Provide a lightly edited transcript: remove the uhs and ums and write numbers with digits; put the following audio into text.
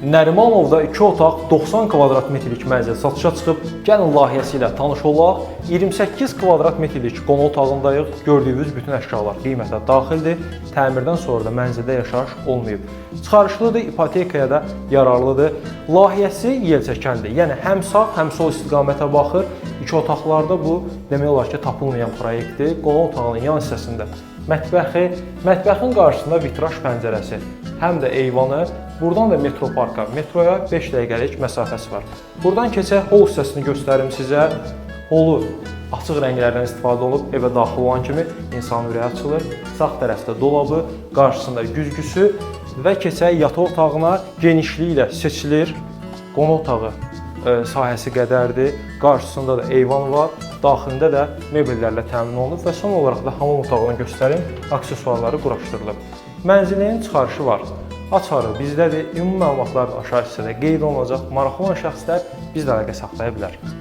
Nərimanovda 2 otaq 90 kvadrat metrlik mənzil satışa çıxıb. Gəlin layihəsi ilə tanış olaq. 28 kvadrat metrlik qonaq otağındayıq. Gördüyünüz bütün əşyalar qiymətə daxildir. Təmirdən sonra da mənzildə yaşayış olmayıb. Çıxarışlıdır, ipotekaya da yararlıdır. Layihəsi yelçəkəndir. Yəni həm sağ, həm sol istiqamətə baxır. İki otaqlarda bu demək olar ki, tapılmayan proyektdir. Qonaq otağının yan hissəsində mətbəxi, mətbəxin qarşısında vitraj pəncərəsi, həm də eyvanı. Buradan da metro parka, metroya 5 dəqiqəlik məsafəsi var. Buradan keçək hol hissəsini göstərim sizə. Holu açıq rənglərdən istifadə olunub, evə daxil olan kimi insanın ürəyi açılır. Sağ tərəfdə dolabı, qarşısında güzgüsü və keçək yataq otağına, genişliyi ilə seçilir. Qonaq otağı sahəsi qədərdir. Qarşısında da eyvan var. Daxilində də mebellərlə təmin olunub və son olaraq da hamam otağını göstərim. Aksesuarları quraşdırılıb. Mənzilin çıxarışı var. Açarı bizdədir. Ümumi məlumatlar da aşağı hissədə qeyd olunacaq. Maraqlı olan şəxslər bizlə əlaqə saxlaya bilər.